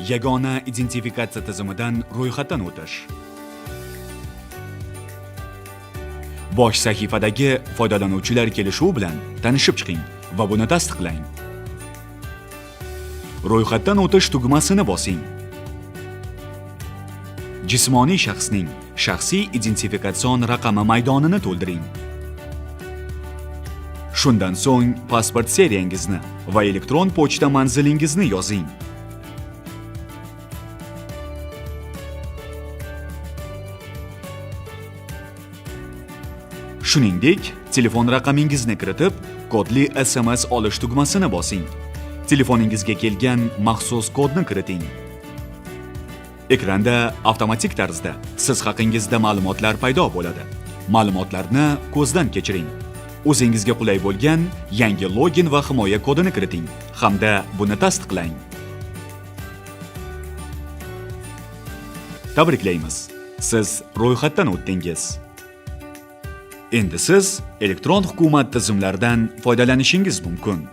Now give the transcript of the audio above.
Yagona identifikatsiya tizimidan ro'yxatdan o'tish. Bosh sahifadagi foydalanuvchilar kelishuvi bilan tanishib chiqing va buni tasdiqlang. Ro'yxatdan o'tish tugmasini bosing. Jismoniy shaxsning shaxsiy identifikatsion raqami maydonini to'ldiring. Shundan so'ng pasport seriyangizni va elektron pochta manzilingizni yozing. Shuningdek, telefon raqamingizni kiritib, kodli SMS olish tugmasini bosing. Telefoningizga kelgan maxsus kodni kiriting. Ekranda avtomatik tarzda siz haqingizda ma'lumotlar paydo bo'ladi. Ma'lumotlarni ko'zdan kechiring. O'zingizga qulay bo'lgan yangi login va himoya kodini kiriting hamda buni tasdiqlang. Tabriklaymiz. Siz ro'yxatdan o'tdingiz. Endi siz elektron hukumat tizimlaridan foydalanishingiz mumkin.